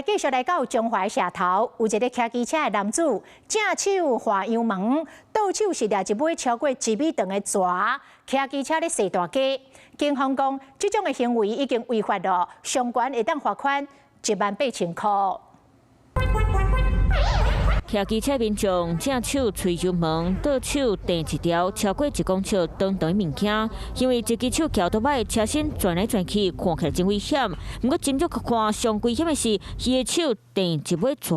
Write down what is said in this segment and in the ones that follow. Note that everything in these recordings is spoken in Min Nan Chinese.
繼續來到彰化社頭，有一个騎機車的男子，正手換油門，倒手是掠一尾超過1米長的蛇，騎機車咧踅大街。警方講，這種的行為已經違法了，上懸會當罰款18,000箍。騎機車民眾正手催油門，倒手掟一條超過1公尺長長的物件，因為一支手騎倒擺，車身轉來轉去，看起來真危險。毋過斟酌看，上危險的是，伊的手掟一尾蛇。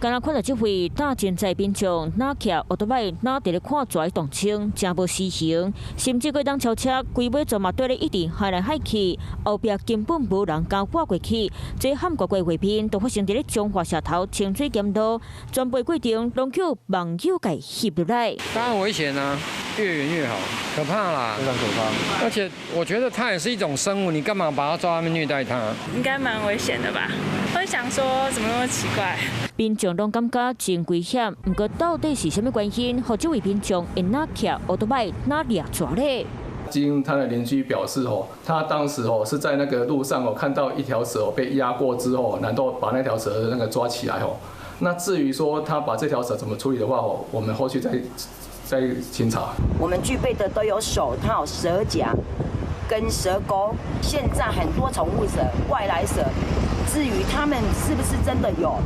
敢若看著這位搭真濟民眾，若騎歐多擺，若佇咧看蛇動靜，誠無私刑，甚至閣當超車，規尾蛇嘛綴咧一直害來害去，後壁根本無人敢跨過去。這罕怪怪畫面都發生佇咧彰化社頭清水巖路，全部過程攏予網友共翕落來。當然危險啊，越遠越好，可怕啦，非常可怕。而且我覺得它也是一種生物，你幹嘛把它抓那邊虐待它？應該蠻危險的吧？會想說怎麼那麼奇怪？民眾攏感覺真危險，毋過到底是啥物原因，予這位民眾會若騎歐多擺，若掠蛇咧？經他的鄰居表示，哦，他當時哦是在那個路上哦看到一條蛇被壓過之後，然後把那條蛇那個抓起來哦。那至於說他把這條蛇怎麼處理的話，哦，我們後續再清查。我們具備的都有手套、蛇夾跟蛇鈎。現在很多寵物蛇、外來蛇，至於他們是不是真的有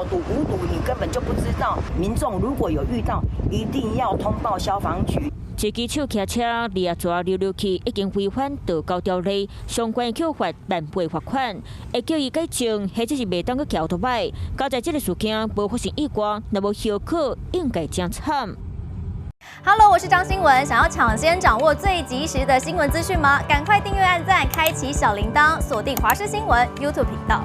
毒無毒，你根本就不知道。民眾如果有遇到，一定要通報消防局。一支手騎車掠蛇溜溜去，已經違反道交條例，相關去罰萬倍罰款，會叫伊改正，或者是袂當閣騎歐多擺。佳哉這个事件無發生意外，若無後果，應該真慘。 Hello，我是張新聞，想要搶先掌握最及時的新聞資訊嗎？趕快訂閱、按讚、開啟小鈴鐺，鎖定華視新聞 YouTube 頻道。